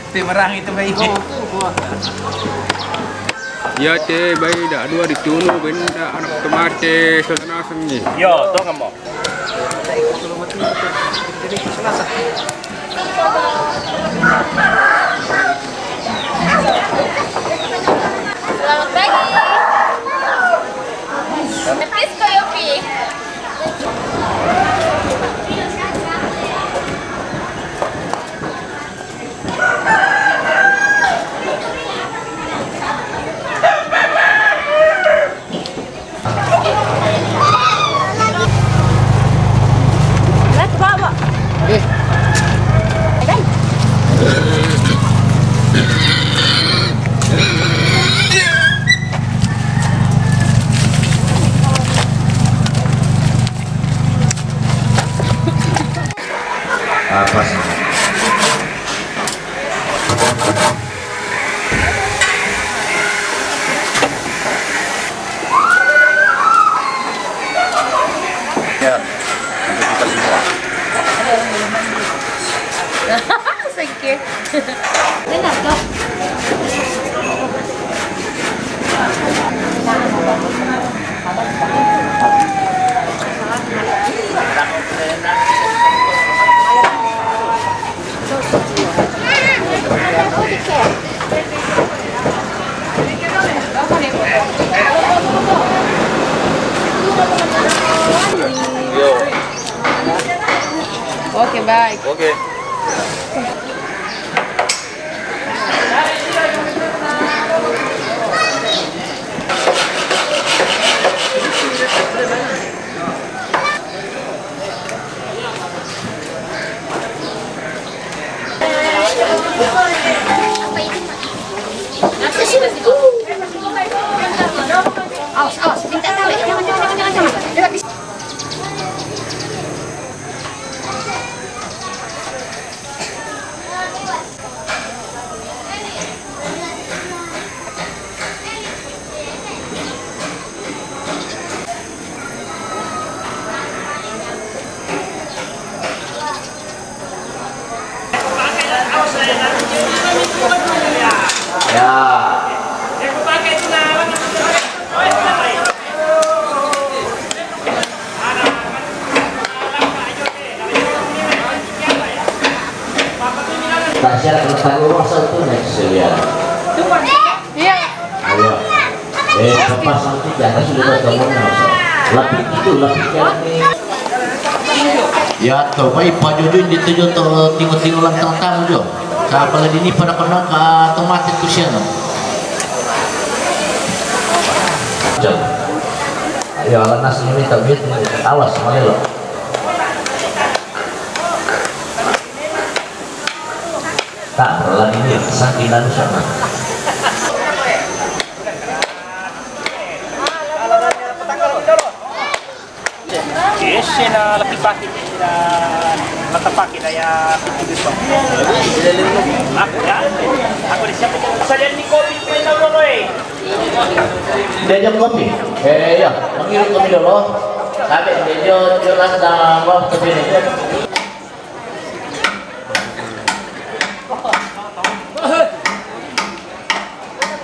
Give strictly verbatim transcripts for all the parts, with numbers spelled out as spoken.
Te merang itu, Mbak Ibu. Iya, te, baik, dah dua ditunu, benda anak tomate, suasana seni. Yo, to kamu. Selamat pagi. Petis koyopi. Apa sih? Ya, untuk kita semua. Sengke. Benar, Dok. Oke, baik. Oke. Awas, awas, minta tahu. Jangan, jangan, jangan, jangan. Ya. Tasya, kalau tahu ruang satu next ya. Iya. Ayo. Eh, pas nanti jangan sudah ketemu. Lebih itu, lebih ini. Ya, to, bai, pajojo di tujuh to, tingo-tingo lantang tamu jo. Kapala dini pada kena ka tomate tu siang. Jam. Ayo, ala nasi ini tak duit, awas, malelo. Tak, perlahan ini, saking anu sana. Yes, na laki paki, na laki paki na ya pitu gitu. Aku ya, aku di siapa? Saya di kopi, main dulu, Roy. Diajak kopi? Eh, iya, panggil kopi dulu. Tapi dia jelas dah mau ke sini.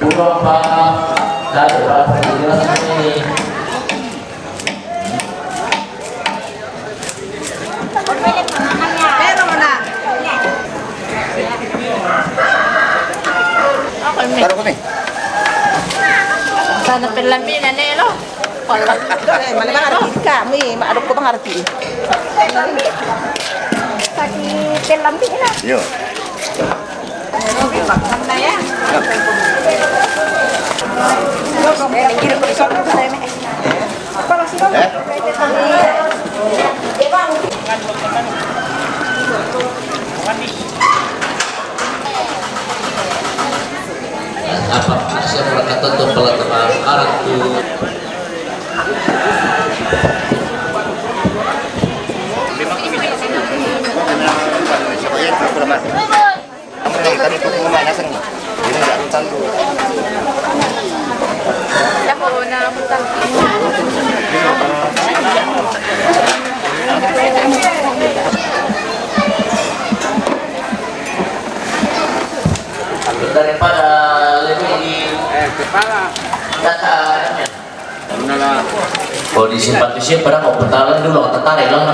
Kurang paham, tak ada paham jelas ini. Taruh ke sini. Sana pelaminan eh lo. Eh, mana bang arti kami, mak aduk ko bang arti. Tadi telam di na. Yo. Eh? Apa siapa kata tu pelataran arah tu? Kondisi patisia pada mau bertahan dulu, tentara hilang.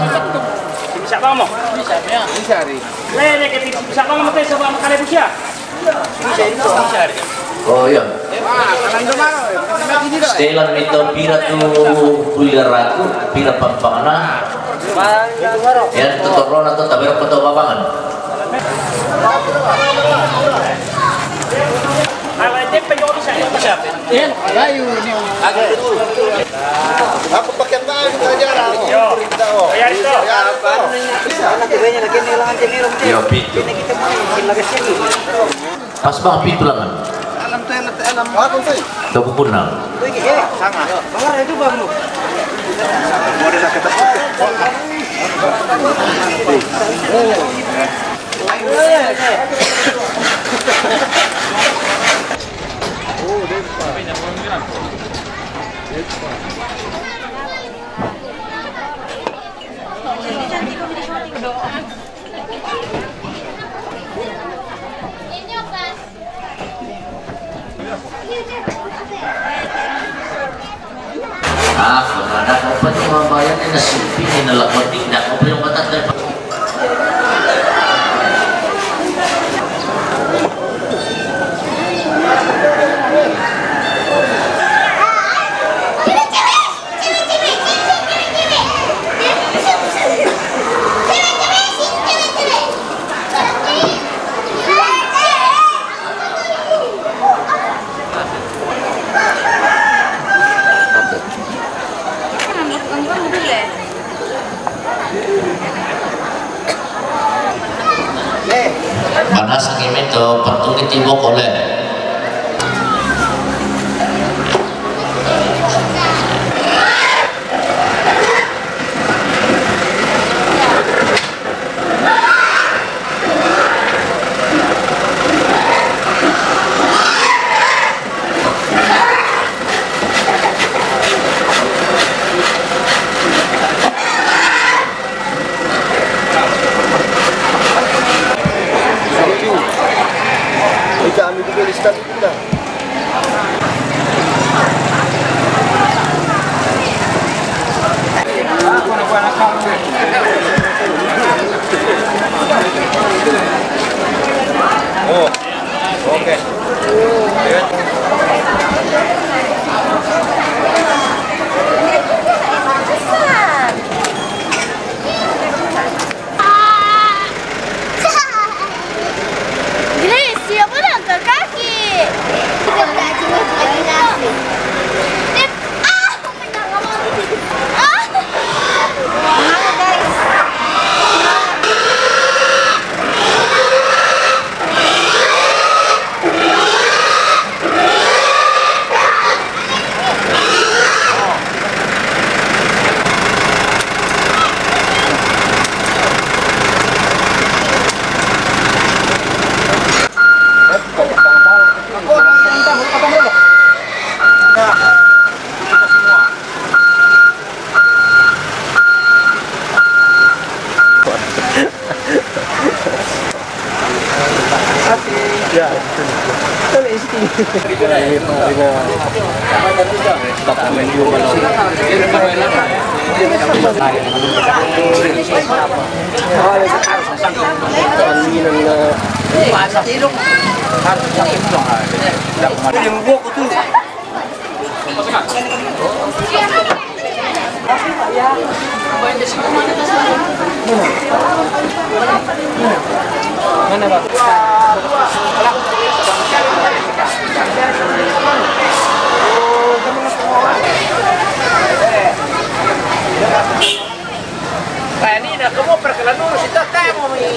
Bisa, Bang, mau? Bisa, ya. Bisa, Ri. Lele ke bisa, Bang, mau tes sama kali bisa. Bisa, itu bisa, Ri. Oh, iya. Setelan mito pira tu pulira raku, pira pampangna. Ya, tu torona tu tabera poto babangan. Aku pakai baju aja. Yo. Ya, itu. Ya, itu. Yo, pitu. Pas bah pitu langan. Alam tu, alam tu, alam. Aku tu. Kau pun nak. Sama. Bang, itu bang lu. Ah, kalau ada apa tu membayar ni nasi pini nak lakukan tindak apa yang batas dari Panas kami tu, perlu ditimbuk oleh. Ika ambil tiga di sekali pula. Oh, oke. Grace, siapa nak angkat kaki? Ah! Ah! Ya, betul. Betul, S T. Kaya ni na kamu perkelan dulu si tatamu ni.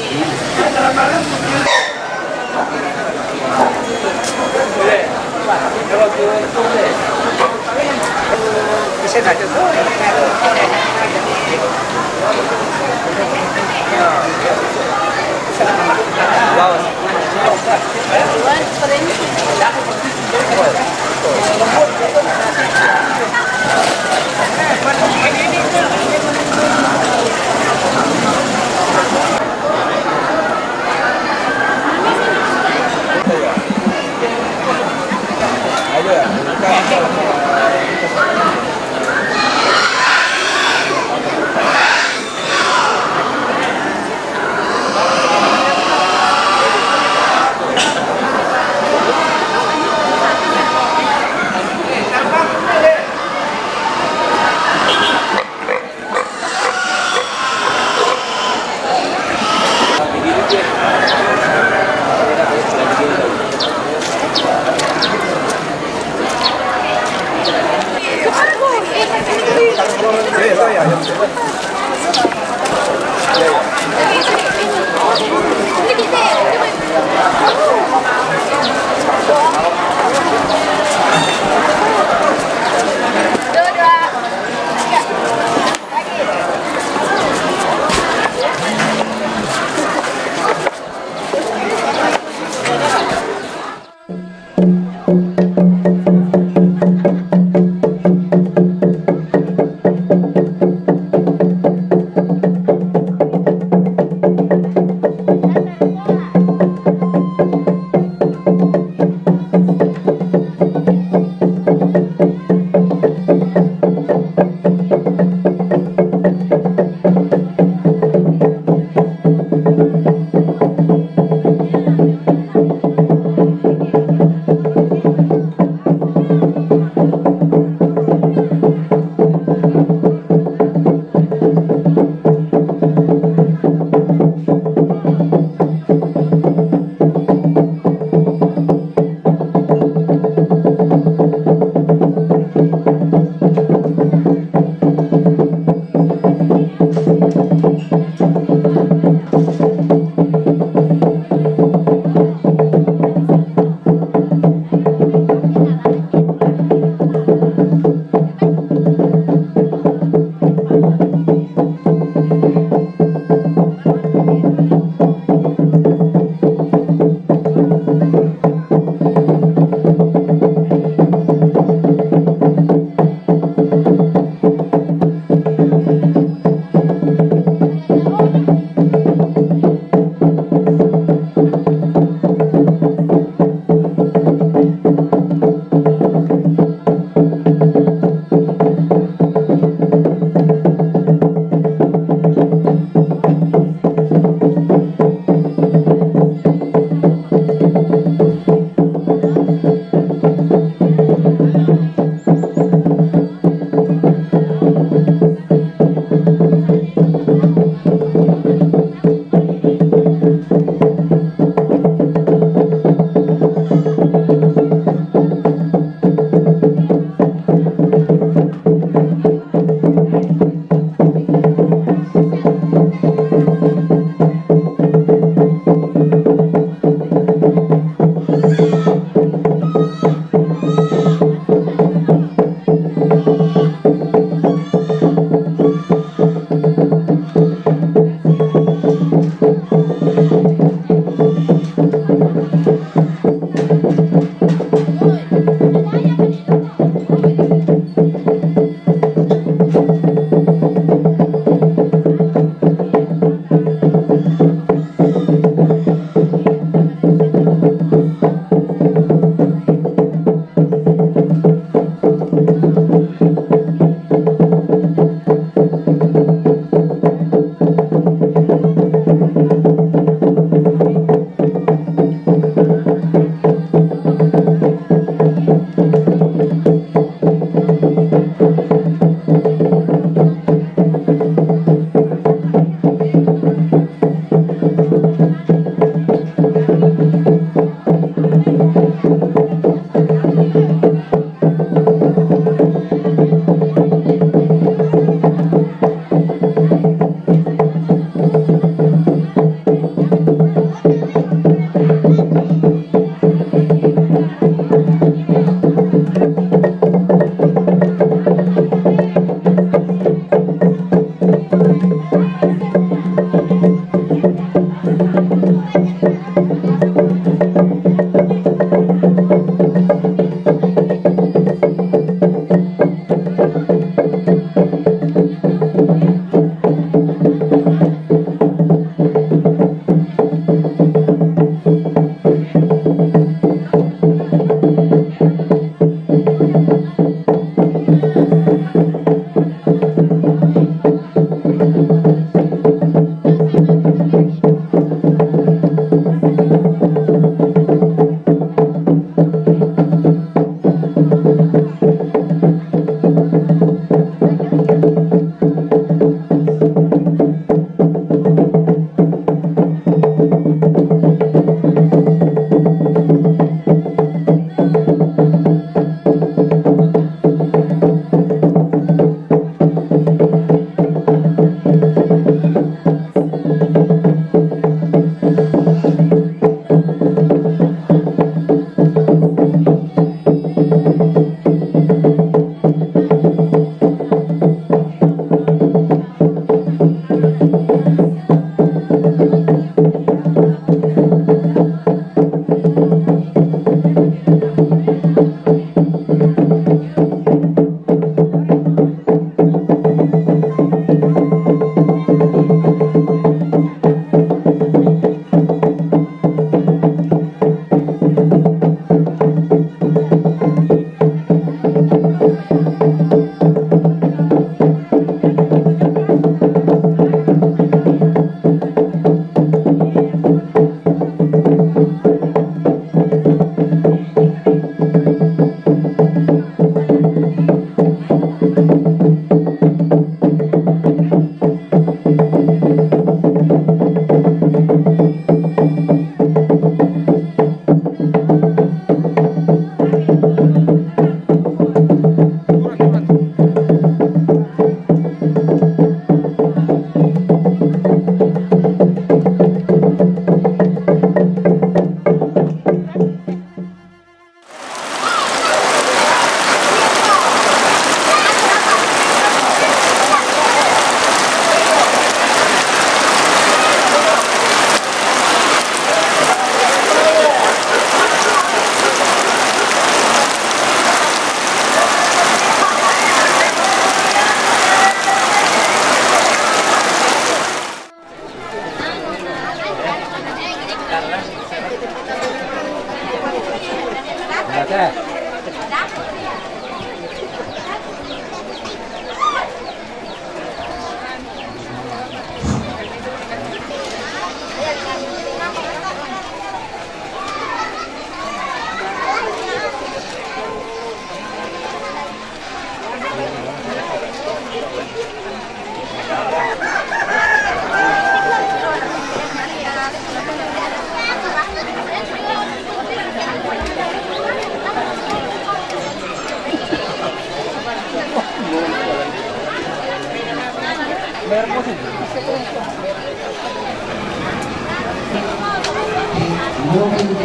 Mobil B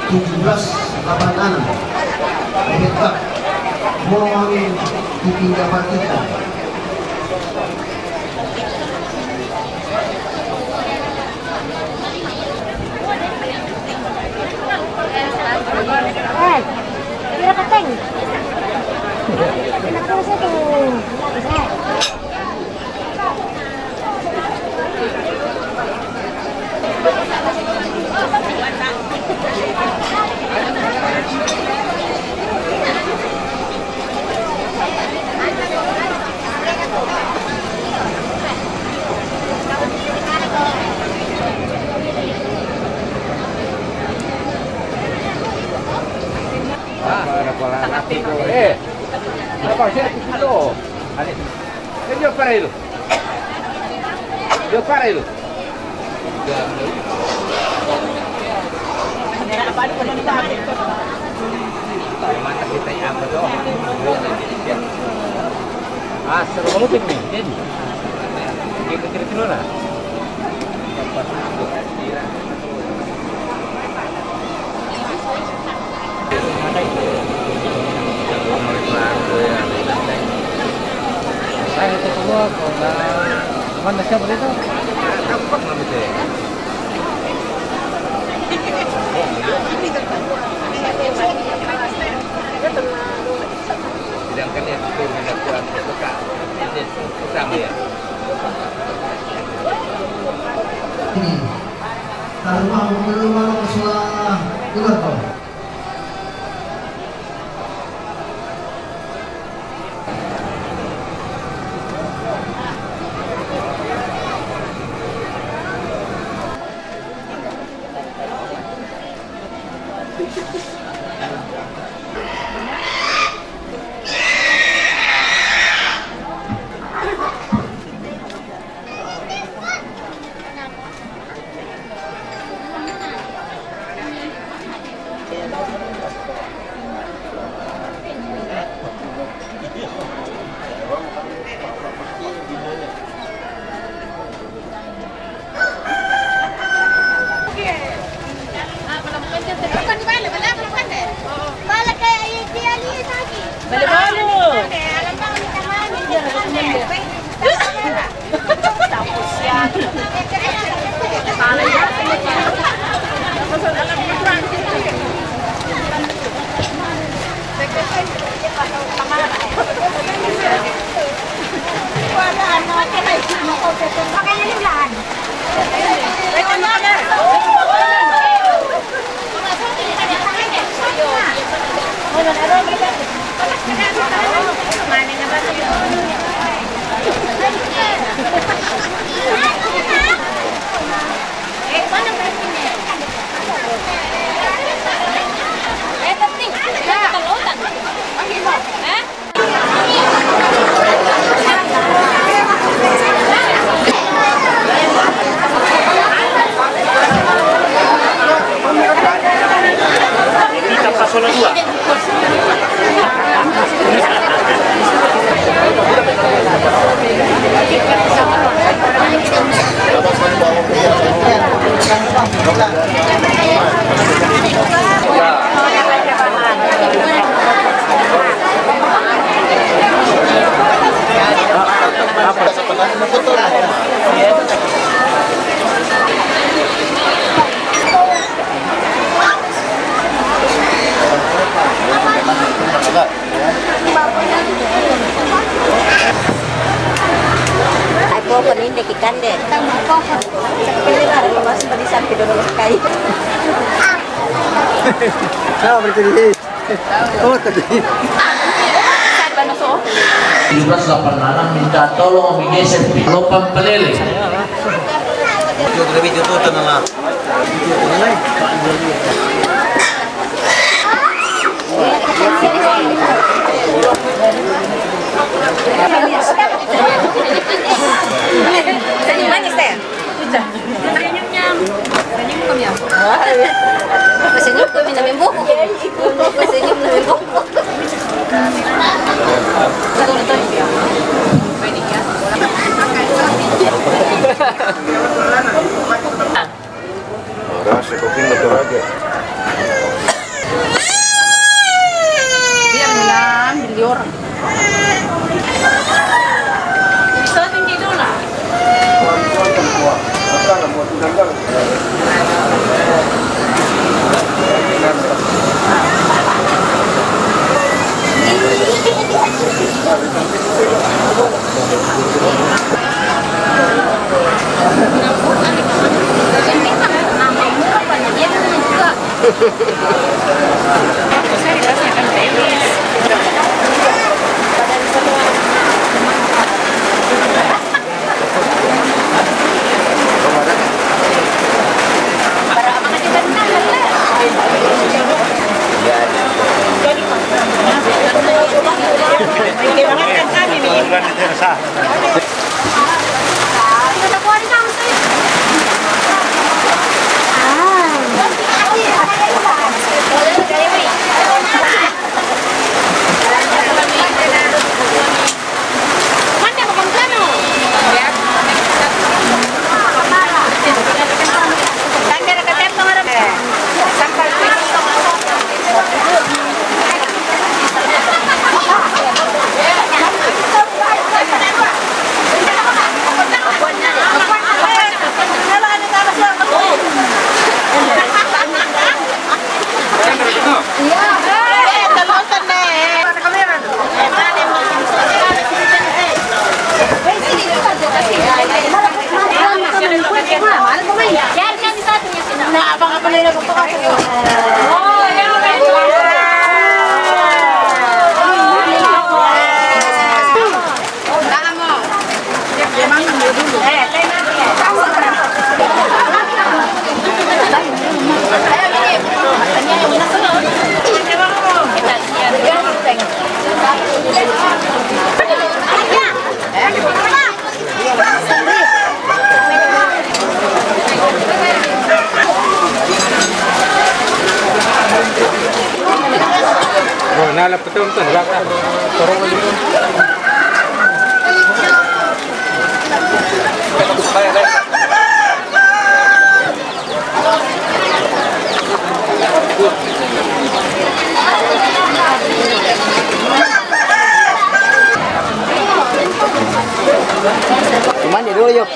tujuh belas delapan enam. Hebat. Mohon dipindah matikan. Eh, kira keteng. Kenapa sih tuh? Eh, apa sih? Aduh. Ini dia parel. Dia parel. Mata kita yang apa tuh? Ah, seru banget ini. Kita kira-kira lah. Sedangkan yang itu tidak kuat itu, Kak. Ini utama ya. Ini. Kalau mau, kalau mau, suara ular kau. Kita pas zona dua. Ay, poko ni de kikande. Pili ba, mas bali sa pido no kai. Tujuh belas delapan enam minta tolong menggeser pi-, lopang pelele. Senyum manis, Teh. Senyum kami na membuku. Senyum na membuku. Rasa kopi betul aja. Dia bilang beli orang. Bisa tinggi dulu lah. Oh, nalap betul, betul. Belakang. Torong lagi. Cuman ya dulu, yuk.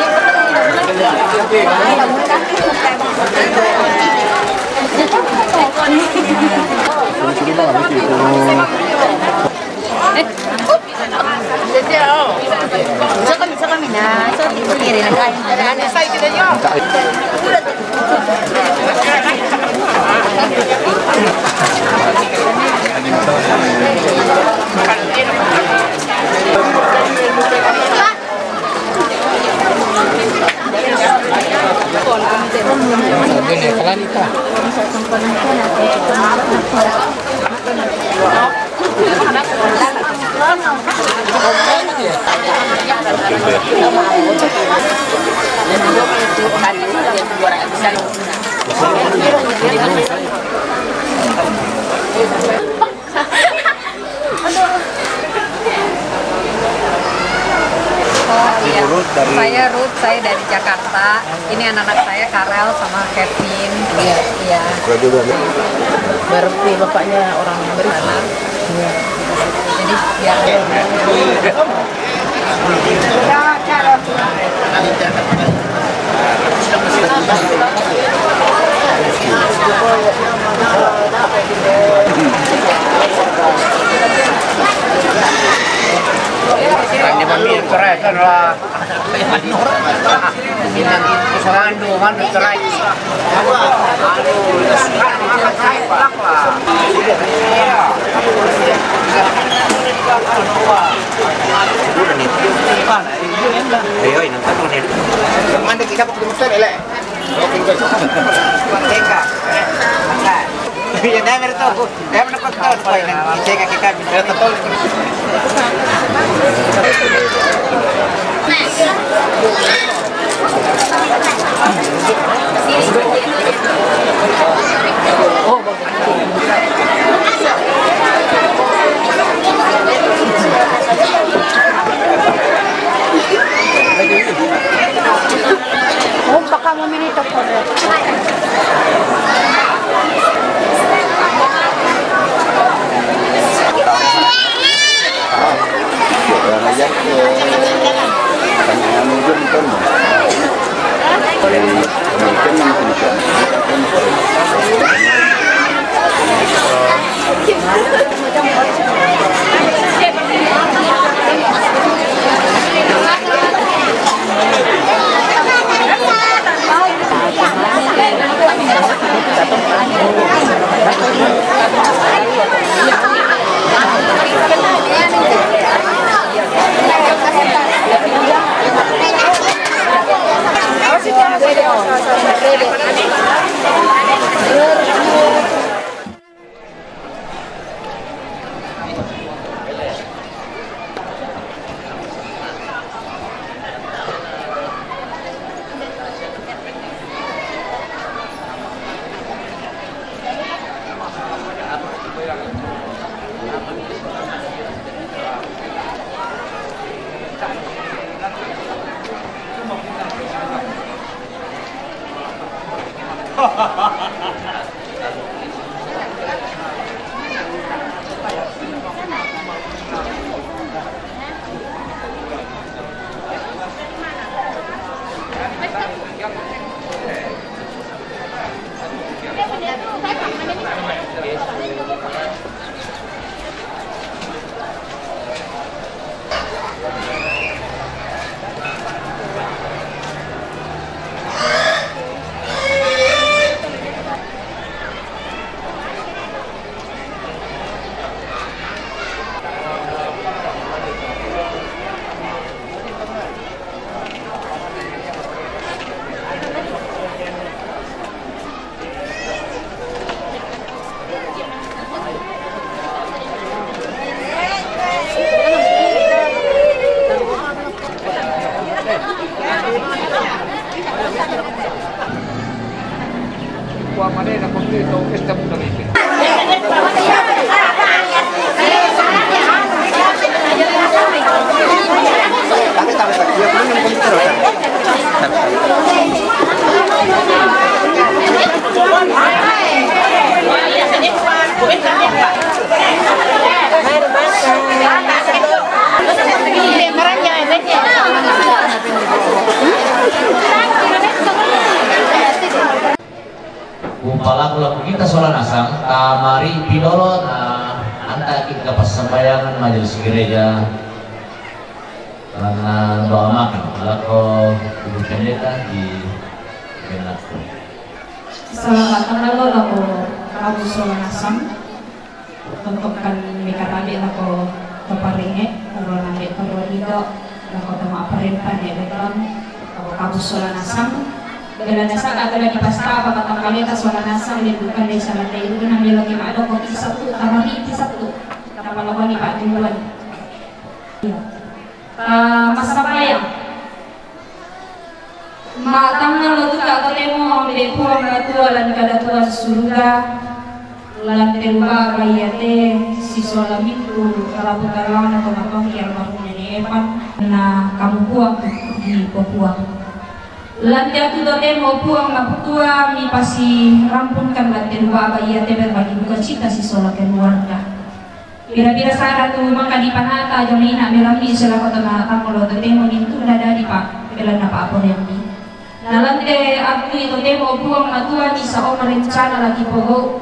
Oh, iya. Ibu Ruth dari... Saya Ruth, saya dari Jakarta. Ini anak-anak saya, Karel sama Kevin. Iya. Iya. Suka juga, nih. Berarti bapaknya orang Amerika. Iya. Jadi, ya. Ini mami keren lah. Ini serando, mana? Ayo, ini tak tahu nih. Manda kita pergi muter, elek. Iya, nah, betul. Dia menepuk tahu, Pak, ini. Saya kaki kami. Ya, betul. Oh, baka mo minito ko. Ku palaku-laku kita sola nasang, tamari pidolo na anta kita passambayangan majelis gereja karena doa makin lako ibu pendeta di Benak. Selamat tanggal lako kamu sola nasang. Tontokan mika tadi lako to paringe, ro nande to ro dido, lako to ma parenta ne beton, lako kamu sola nasang. Bela nasang atau lagi pasta apa batang kaleta sola nasang, dia bukan desa lantai itu nang dia lagi mado kopi satu, tamari ti satu, tambah lako ni Pak Duluan. Iya. Ah, massambayang. Matangalo duka totemo ambe Puang Matua lan Kadatuan Suruga, lan te ruba baiate sisola minggu rabu tawana to matongki almarhum Nene Epan, na kamu Puang di Papua. Lan te atu totemo Puang Matua mipasirampunkan lan te ruba baiate berbagi duka cita sisola keluarga. Pira-pira sara tu mangka dipanata jama ina melambi selaku tona tangolo totemo nintunda dadi pa pelanna pa aporeambi. Na lan te atu totemo Puang Matua ni saoma rencana laki pogo.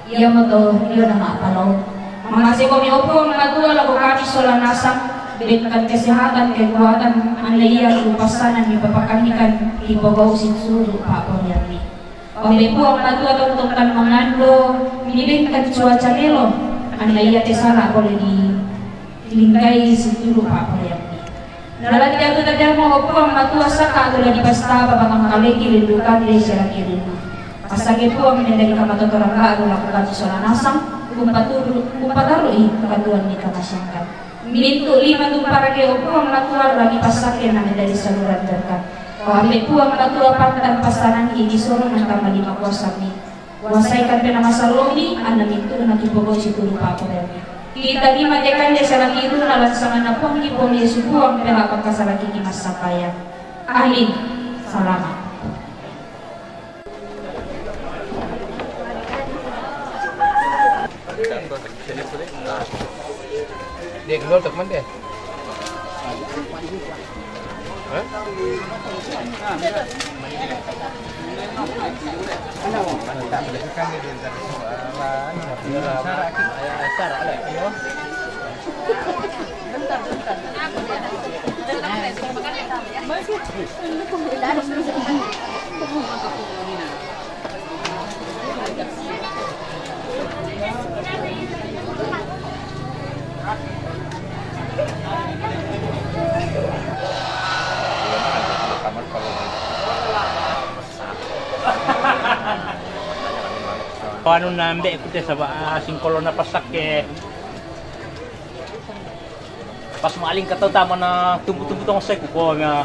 Ia moto dio na mapalo. Mamase komi o Puang Matua lako kami sola nasang. Bengkan kesehatan, kekuatan, anna ia tu passanan mi papakanikan, kipogau situru pa'poraiammi. Ope Puang Matua, tontongkan mangando, mibengkan cuaca melo, anna ia te sala pole di lingkai situru pa'poraiammi. Nala te atu tajama, o Puang Matua, saka atu la dipastapa pangangkaleki lellukanna sia la kirinna. Passake Puang mendali kamatotoran ba'ru lako kami sola nasang, kumpaturu-, kumpataru'i katuoan ni kamasyarakat. Mintu' lima tumparake, o Puang Matua, la mipassake na mendali saluran berkat. O Ambe' Puang Matua, pantang passanangki di sorong, antama lima kuasami. Kuasai katte na masallomi, anna mintu'na kipogau situru pa'poraiammi. Kitarima te kande sia la kirinna lan sanganna Puangki Puang Yesu Puang, pela pangkasalaki ki massambayang. Amin. Salama. Dia keluar tak mana? Anu na ambe'ku te saba' singkolona passakke. Pas maling kata tama na tumpu-tumpu tong sai kuko mia.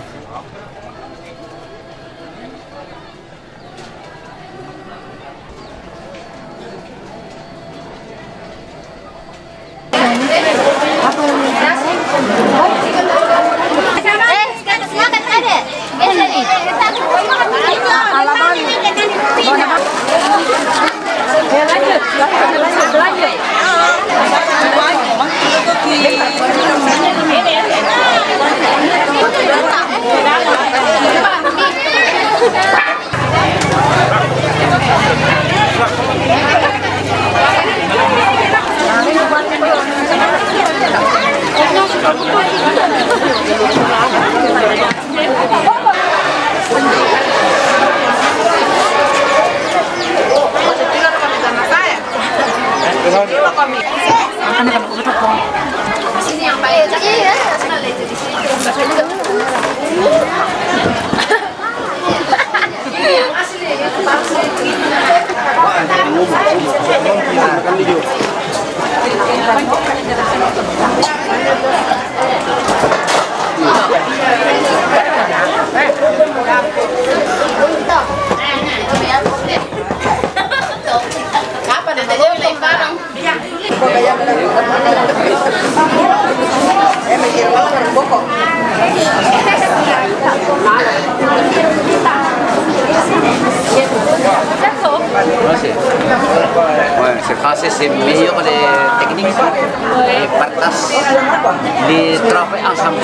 Bueno, se fa se, se meglio con le tecniche, e partas le troppe ensemble.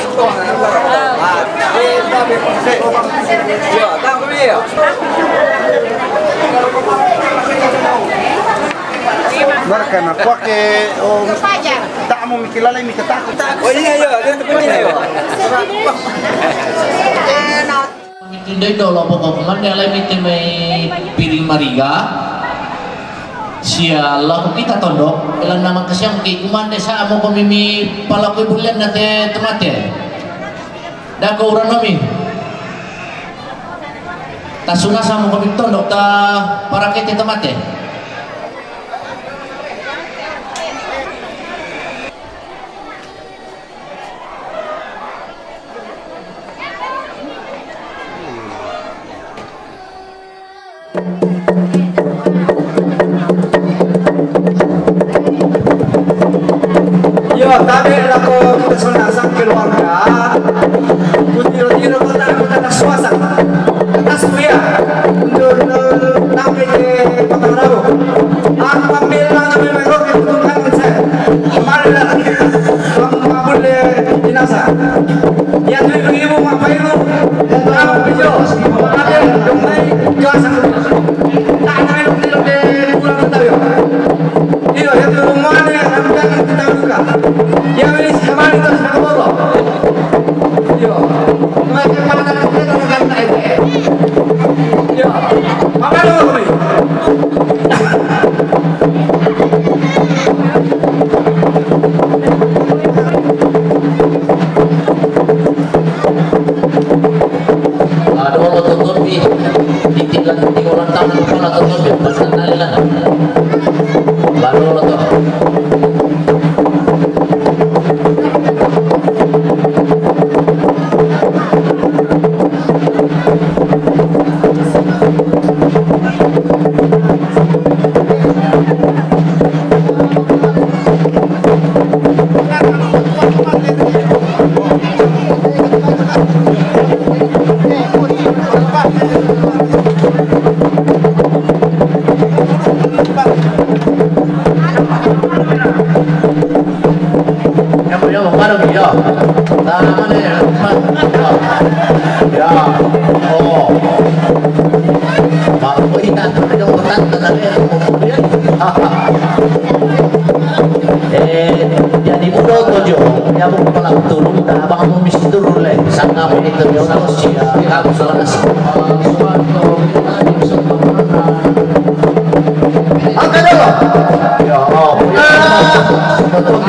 Marka na kuake o ta'mu mikilala mikataku. Oh iya, iya, dia tu punya, iya. Tindai dolo pokok kumande alai mite mai piring mariga. Sia lako kita tondok, elanna mangkasiang ki kumande sa mo komi mi palakoi bullianna te tomate. Dako uranomi. Tasuna sa mo komi tondok ta parakete tomate. Io, tabe' lako kita sola sang keluarga. Kutiro-tiro kota, kota suasa. Atas kuya. Untuk, eh, tabe' ke Patarau. Apa bilang kami merok itu kan saya. Kemarin lagi. Kamu mampu le binasa. Iya tu ibu-ibu mapairu. Iya tu anak pijo. Mapairu. Yang baik. Jasa. Tak ada yang tidak boleh kurang tahu. Iyo, iya tu rumahnya, yang jangan kita buka. Iya, ini sama itu, sama bobo. Orang tamu kepala tu, tu, tu, tu, tu, tu. Baru lah tu. Ya, ya, ya, ya. Nah, mana ya? Ya. Oh. Baru kita tu, kita bertanya tadi. Eh, jadi budak tu jo, ya, bukan malah turun, dah abang mau mesti turun leh. Sangka ini terbiasa sia, kamu salah nasi. Angkat dulu. Ya, oh, ya.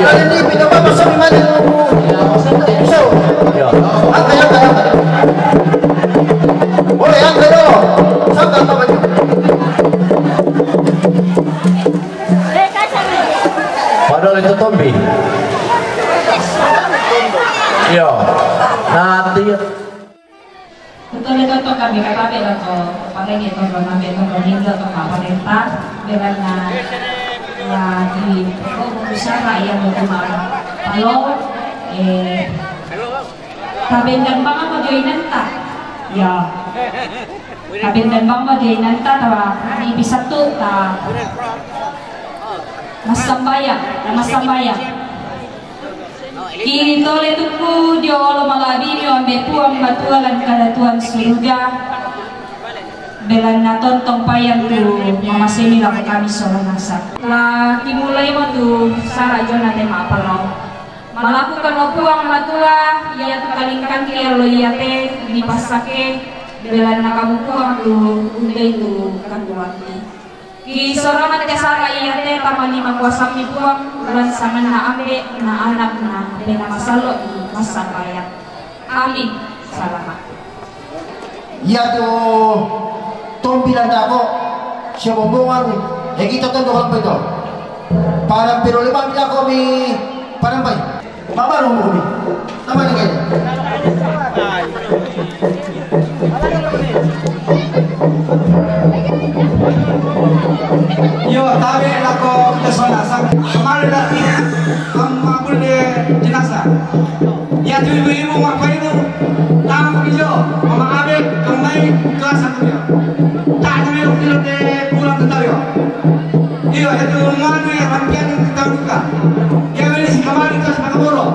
Ah, ini pindah apa, masuk di mana? So, ya. Angkat, angkat, angkat. Boleh, angkat dulu. Sangka apa baju? Padahal itu tombi. Iya. Nanti. Betul itu toh, kami katakan lah toh, paling itu toh, nanti toh, paling itu toh, apa, perintah, dengan, nah, ya, di, oh, usaha yang berkembang. Kalau, eh, Tabendan bang apa jo inanta? Ya. Tabendan bang apa jo inanta, ta ini pisatu ta masambayang, ta masambayang. Kitole tuku jo olo malabini o ambe Puang Matua lan kada Tuan Suruga. Belanna tontong payan tu mamasemi lako kami sola nasa. La timulai mo tu sara jona te mapalao. Malakukan o Puang Matua, ia tu kalingkang ki allo iate, dipasake, belanna kamu Puang tu undai tu kakuati. Ki sorongan te sara iate, tama lima kuasami Puang, lan sanganna ambe, na anak, na pena masallo i masambayang. Amin. Salamat. Iya tu tombi lantako, siya bombongan, eh, kita tonto kalampai to. Padang pero limang kita ko mi padang pai. Babaru mo mi. Tama ni kaya. Iyo, tabe lako kita sola, sa-, kemarin dah, am-, mabul de jenazah. Ya, tu ibu-ibu, bapak ibu, tama ko ijo, mama abe, kemai, kelas satu ya. Tak ada yang kira de pulang ke tayo. Iyo, itu manu ya, rampian kita buka. Ya, ini si kemarin kelas satu bolo.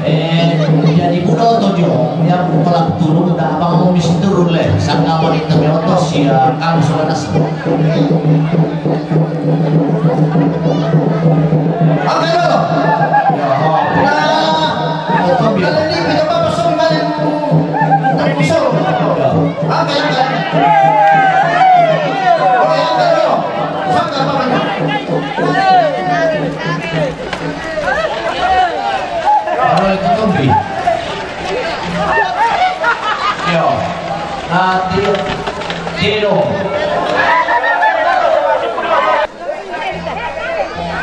Eh, jadi budak tu jo, yang pelak turun, dah abang mau mesti turun leh. Sangka wanita meotos ya, kamu sudah nasi. Angkat dulu. Ya, oh. Nah, kalau ini kita apa, pasang balik. Kita pasang. Ya. Angkat, angkat. Oke, angkat dulu. Sangka apa banyak? Kalau itu tombi. Yo. Nanti. Sino?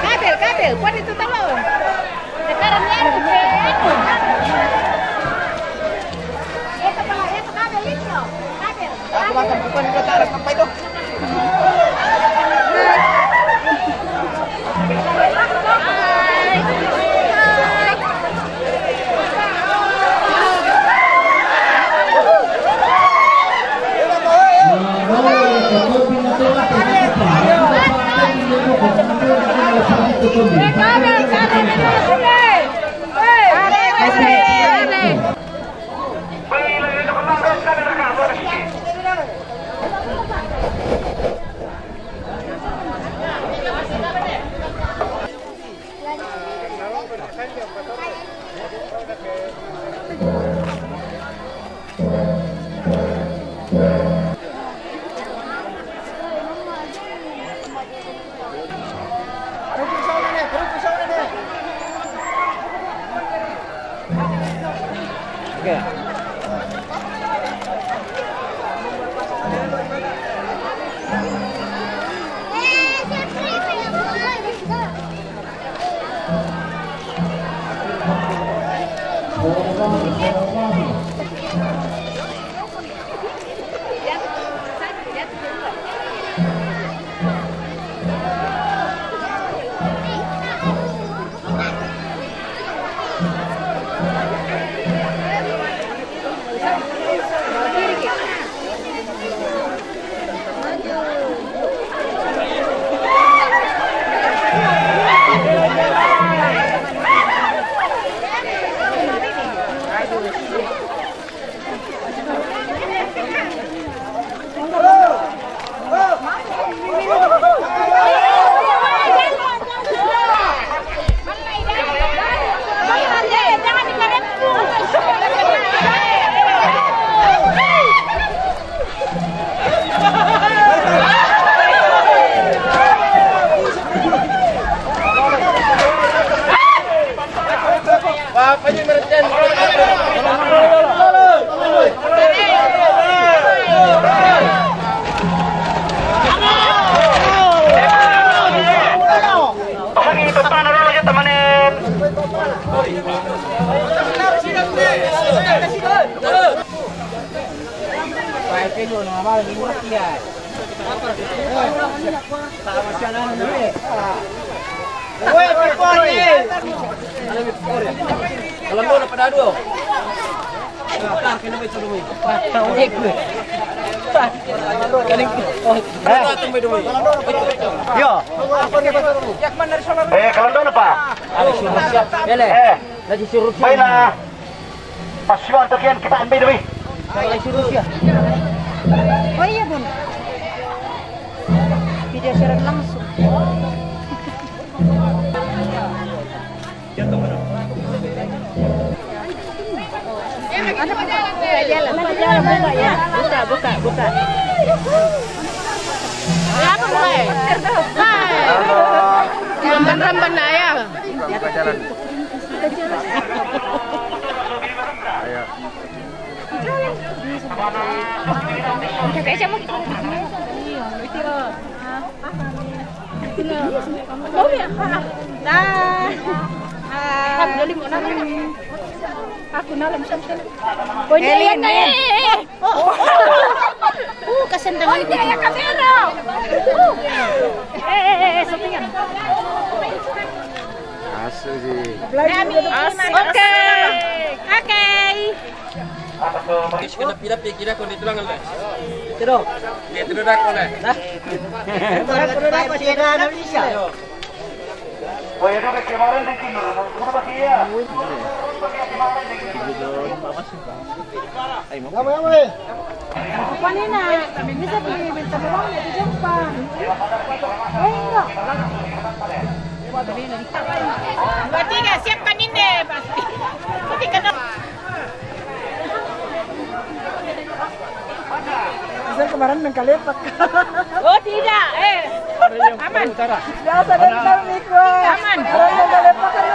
Kabel, kabel, pon itu tolong. Sekarang ya, itu. Itu, Pak, itu kabel itu. Kabel. Aku makan bukan udah tarik sampai tuh. Kalau lu udah pada dua. Yo. Eh, kalau lu apa? Bele. Eh, lagi suruh baiklah. Pasuan tekian kita ambil demi. Kalau lagi suruh ya. Oh iya, Bun. Video siaran langsung. Ada buka jalan. Buka jalan, buka ya. Buka, buka, buka. Ya, apa mulai? Hai. Ramban-ramban lah ya. Buka jalan. Ayo. Buka aja mau. Nah. Aku nalam sampai. Elin, eh. Uh, kasihan dengan itu. Ya, kamera. Eh, eh, eh, eh, syutingan. Asik sih. Oke. Oke. Kena pira pikira kau di tulang le. Terus. Dia terus dah kau le. Nah. Terus dah kau sih ada Indonesia. Wah, itu kemarin di sini. Udah pakai ya. Apa, apa, eh? Apa nih, nak? Bisa beli minta tolong ya, di Jepang. Eh, enggak. Dua, tiga, siapkan ini, pasti. Pasti kena. Misal kemarin nang kalepak. Oh, tidak, eh. Aman. Biasa kan, Miko. Aman. Orang nang kalepak kan.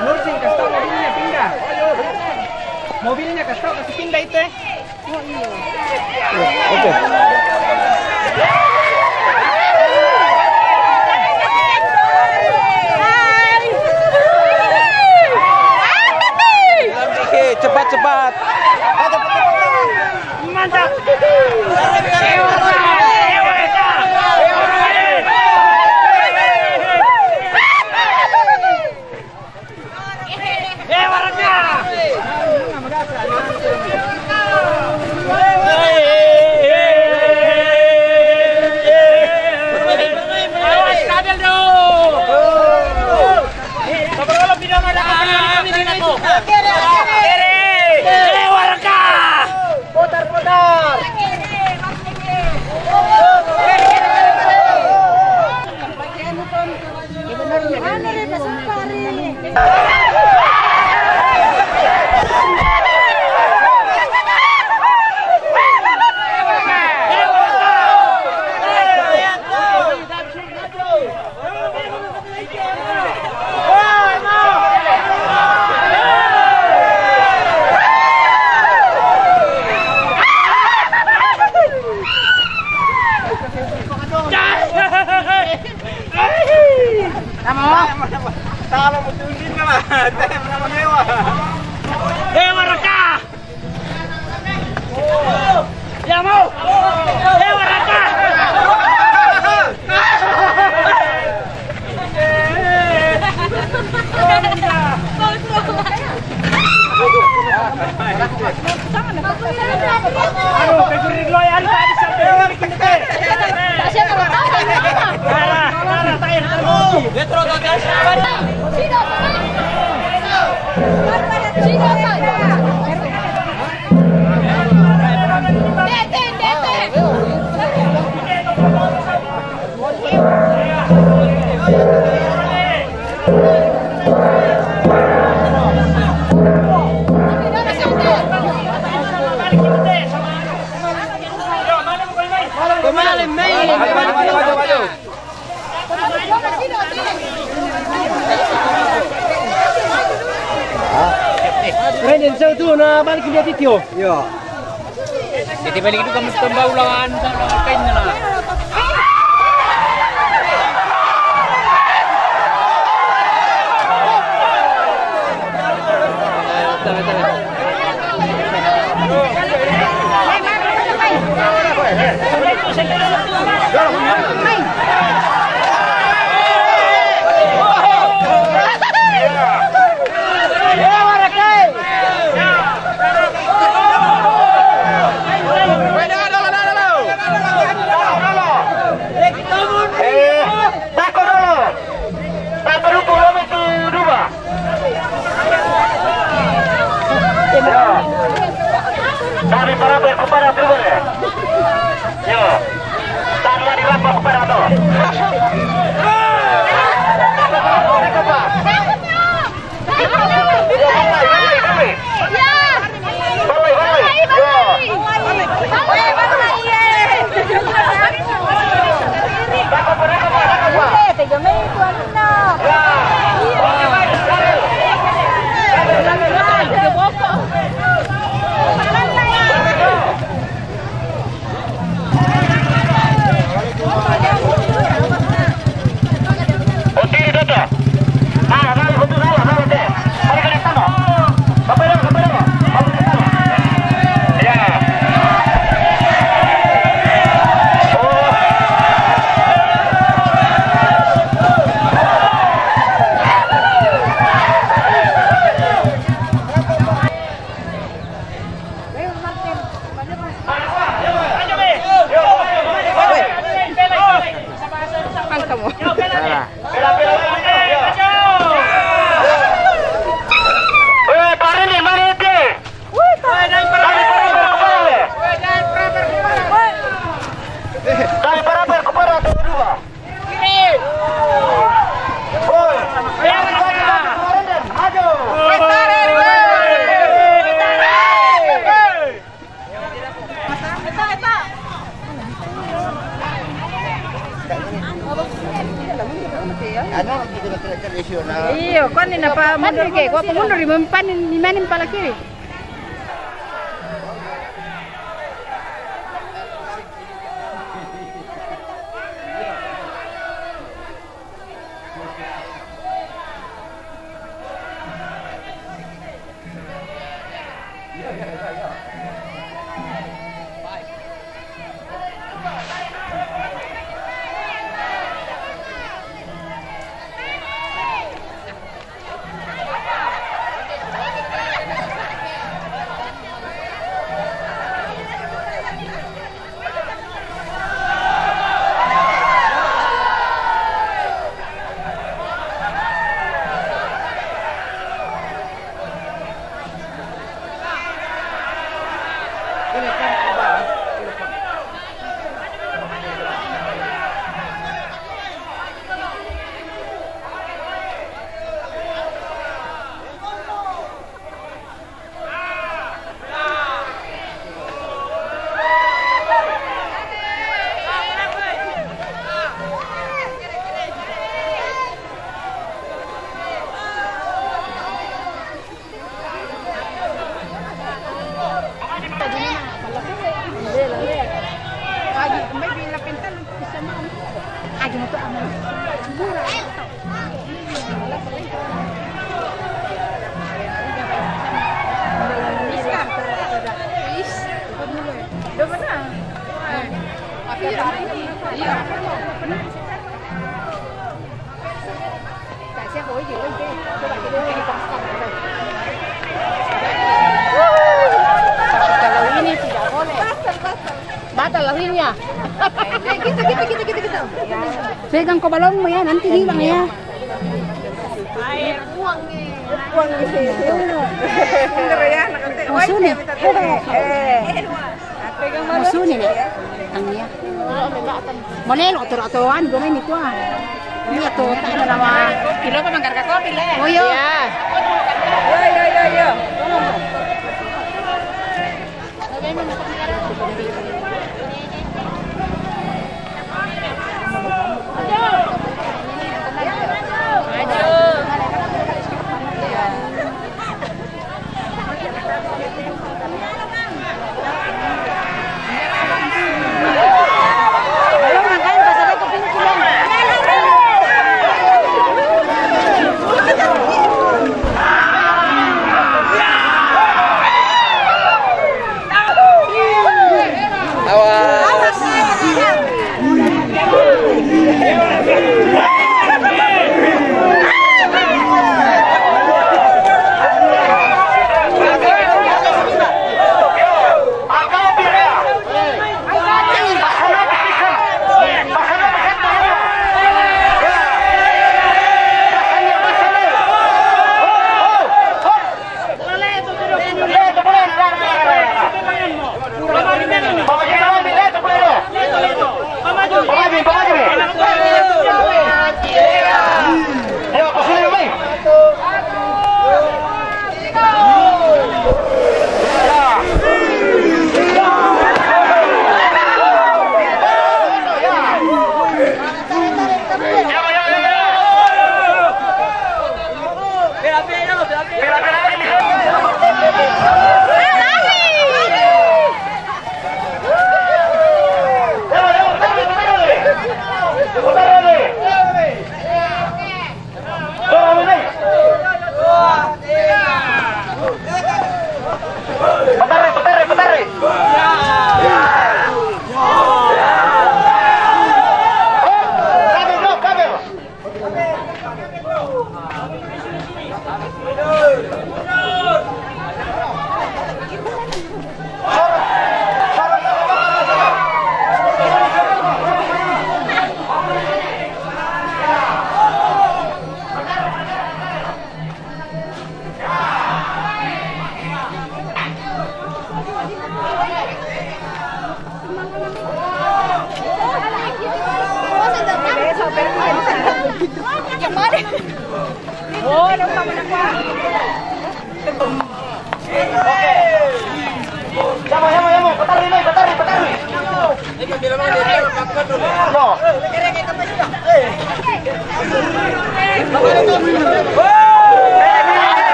Nursing, kasih tahu mobilnya pindah. Mobilnya kasih tahu, kasih pindah itu, eh. Oke. Oke, cepat, cepat. Mantap. Tama. Tama mo tundin na ba? Tama mo yawa. Eh, waraka! Ya mau. Eh, waraka! Raiden, saya tu nak balik dia titio. Ya. Jadi balik itu kamu tambah ulangan, ulangan kain lah. Eh, tako dulu. Tako dulu, kami tu dua. Ya. Dari para berkumpara dulu, ya. Ya. Tanpa dirampas pada tu. Iyo, kwani napa mundur ke? Kwa mundur di mempan, di mana pala kiri? Batal larinya. Pegang ko balonmu ya, nanti hilang ya. Masuni. Masuni ne. Ang niya. Molelo, toro, toro, ano, gumay ni kuan. Iya, to, tayo na naman. Pilo pa, mangkarga ko, pila. Oyo. Iya. Yo, yo, yo, yo.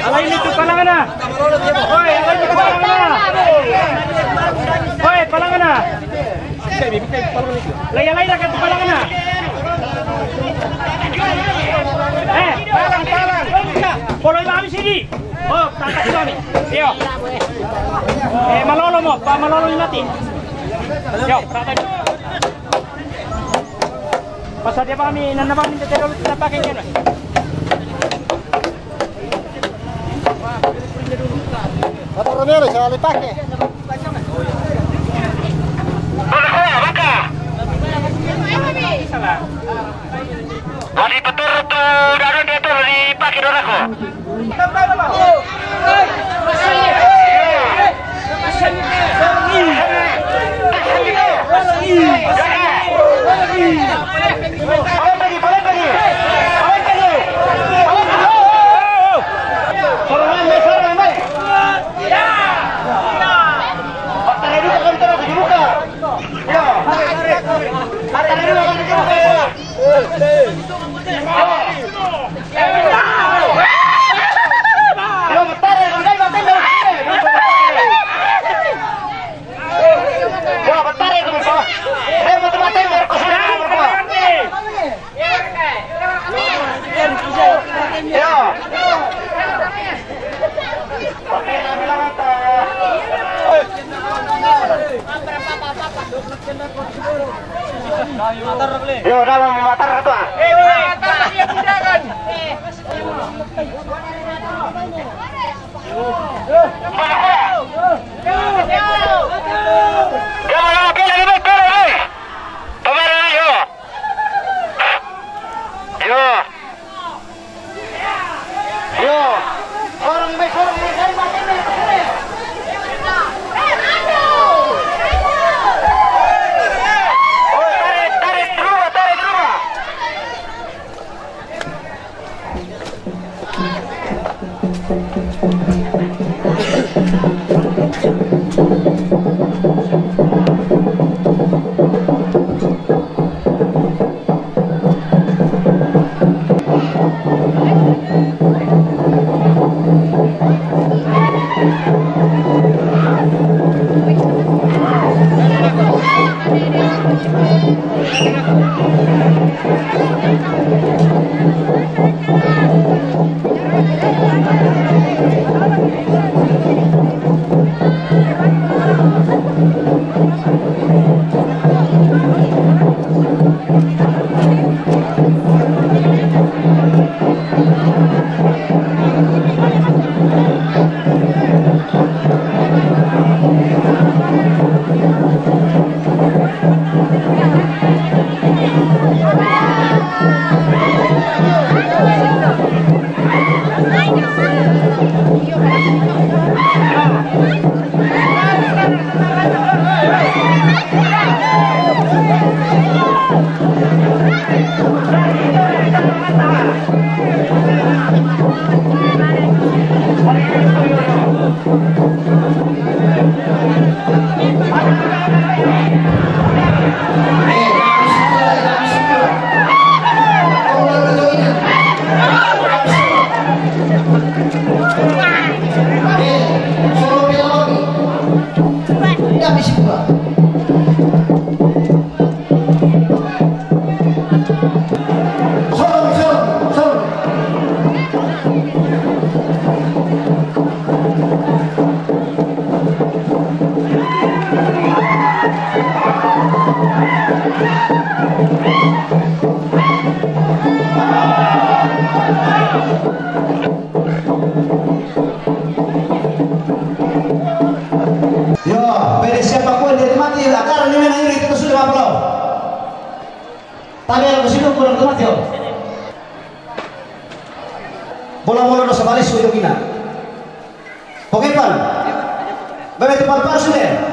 Alai itu palangana. Oi, alai itu palangana. Oi, palangana. Lai, lai, raka tu palangana. Eh, palang, palang. Polo iba ami sini. Oh, tata iba ami. Yo. Eh, malolo mo, pa malolo ni mati. Yo, tata. Pasa dia ba ami, nana ba ami, tete dolo, tete pakai kena. Otro Romero, se va a Lipaque. Wadi petur tu daun dia tu di paki dorako. Yo, dalam matar tu. Yo, yo, yo, yo. Yo. Yo. Sorong be, sorong be, sorong be. Oh, tarik, tarik, terubah, tarik, terubah. Yo, pede siapa kue dia mati, la kara ni mena iri kita sudah apa lo? Tapi kalau ke sini kurang tempat yo. Bola-bola dosa balis sudah kita. Oke, Pan. Bebe tu Pan, Pan sudah.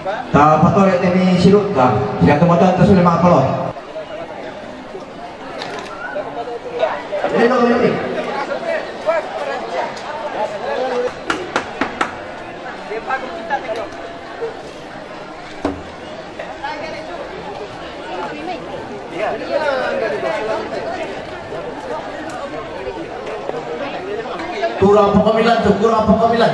Ta patole te mi silut ta. Siga tu motor ta sule ma palo. Kurang pokok bilang tu, kurang pokok bilang.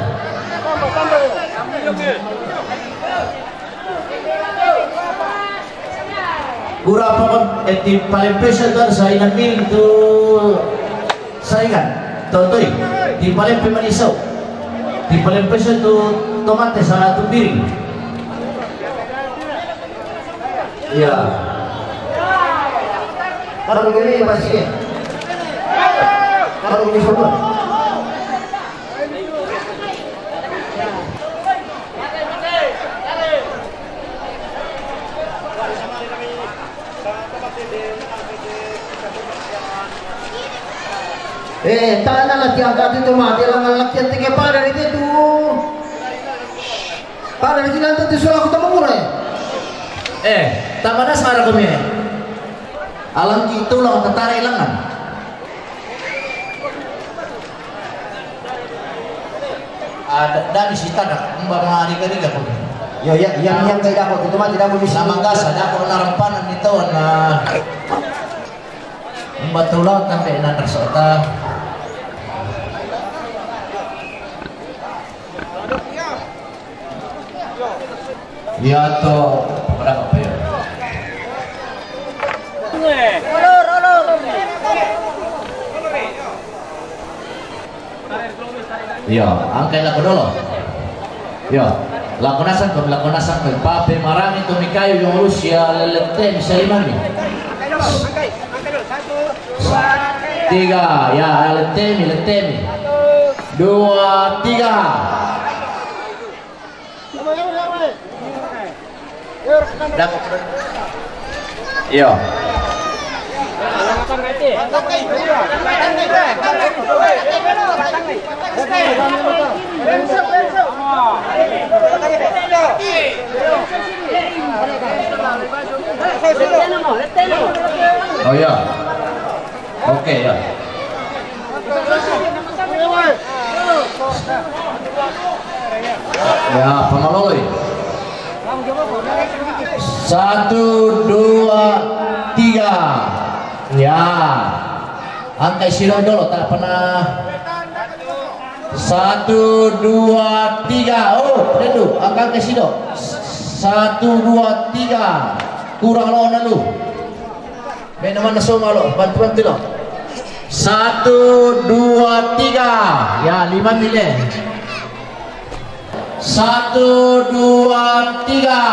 Kurang pokok, eh, ti paling pesa tu ada saingan mil tu. Saingan, tontoi, ti paling pemanisau. Ti paling pesa tu tomate sa tu piring. Ya. Kalau begini pasti. Kalau begini semua. Eh, tana la tiang kati tu mati la ngala kian teke pada di tu. Pada di kian tu sulah aku temu mure. Eh, tamana sara kami. Alang kitu la tatare langan. Ada dari sita dah, mbak ngari kari dah kau. Ya, ya, yang, yang kayak dah kau, itu mah tidak boleh. Nama gas ada kau narampanan itu na. Mbak tulang sampai na tersota. Ya to, pada apa ya? Iya, angkai lako dolo. Iya, lako nasan ko, lako nasan ko. Pape marami to mikayu yang urus ya lelete bisa lima ni. Tiga, ya lelete mi, lelete mi. Dua, tiga. Dak-, iyo. Oh, iyo. Oke, ya. Ya, pamaloloi. Satu, dua, tiga. Ya. Angkai sido dolo, tak pernah. Satu, dua, tiga. Oh, redu. Angkai sido. Satu, dua, tiga. Kurang lo na lu. Main mana semua lo, bantu-bantu lo. Satu, dua, tiga. Ya, lima milih. Satu, dua, tiga.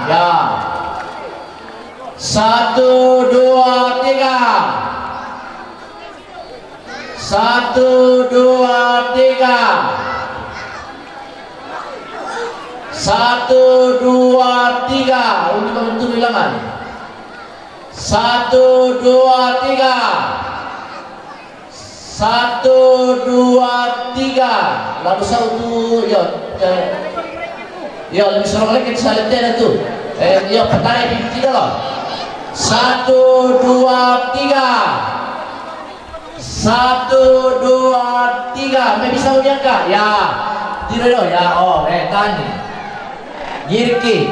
Ya. Satu, dua, tiga. Satu, dua, tiga. Satu, dua, tiga. Untuk membentuk bilangan. Satu, dua, tiga. Satu, dua, tiga. Lalu satu, ya, eh, ya, lebih serong lagi di salib tiada tu. Eh, ya, petani di tiga lah. Satu, dua, tiga. Satu, dua, tiga. Mai bisa unyangka? Ya. Tidak ada. Ya, oh, eh, tani. Girki.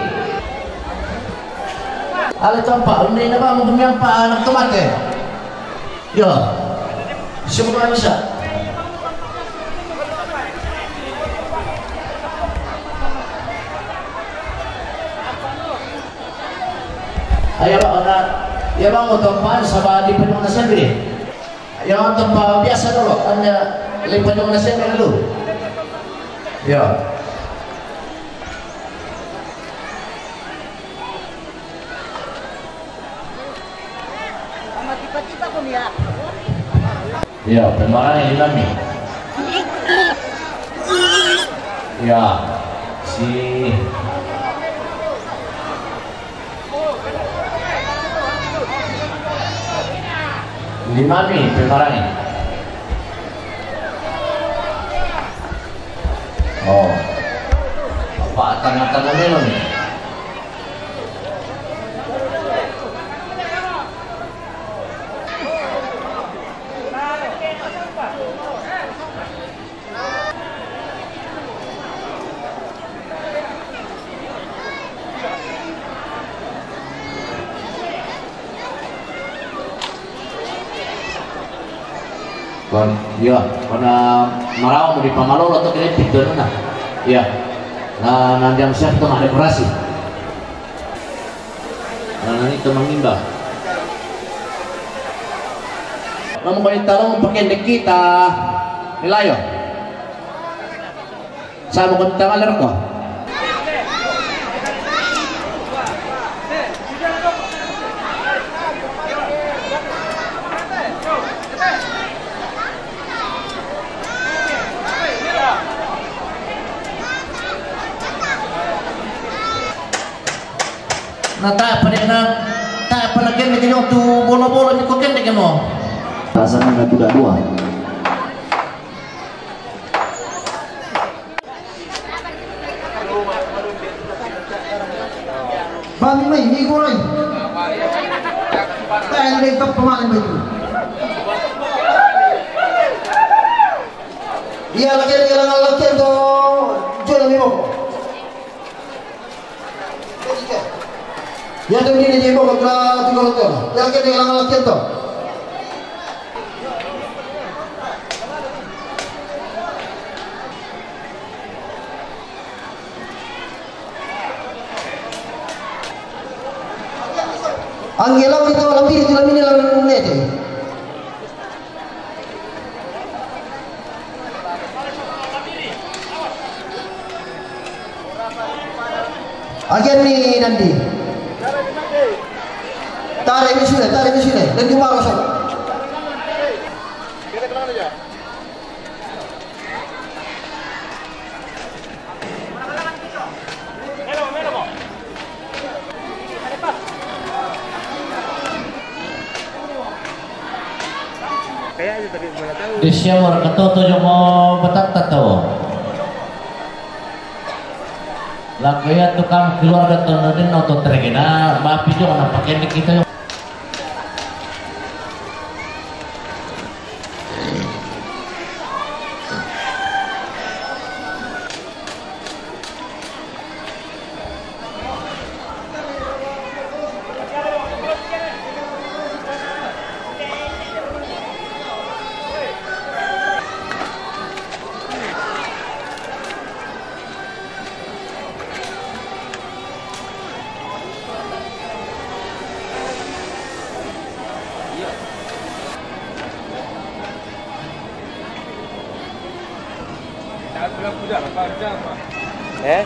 Ala tampak, undai na bangun demi apa anak tu mati. Ya. Semua bisa. Ayo, Pak, ona, ya, Bang, mau tempat sama di penuh nasi deh. Yang tempat biasa dulu, hanya lipat yang nasi dulu. Ya. Iya, pemain ini kami. Iya, si lima mi pemain. Oh. Apa tengah-tengah ni? Iya, karena marawa mau dipamalolo to kene pintu na. Iya. Nah, nanti yang siap to dekorasi. Nah, nanti to mangimba. Kamu kau talong pakai dikita. Nilayo. Sama kau tangan lerko. Na ta' pa de' na, ta' pa na kende ke tu bolo-bolo ni ko kende ke mo. Pasangan na kuda dua. Bami mai, ni ko rai. Tayo na ito pamain ba ito? Iya, laki-laki, laki-laki to. Jual mi mo. Iya, to, ini dia mo, kau tu kalau tu. Iya, laki-laki, laki-laki to. Angge lau itu lambi itu lambi ni lam nete. Agen ni nandi. Tarik ni sini, tarik ni sini. Dan di mana, Sob? Di siya mo katoto yung mo batatta to. Laku ya tukang keluarga to na din oto tregena, bapi jo na pakai di kita yung Eh?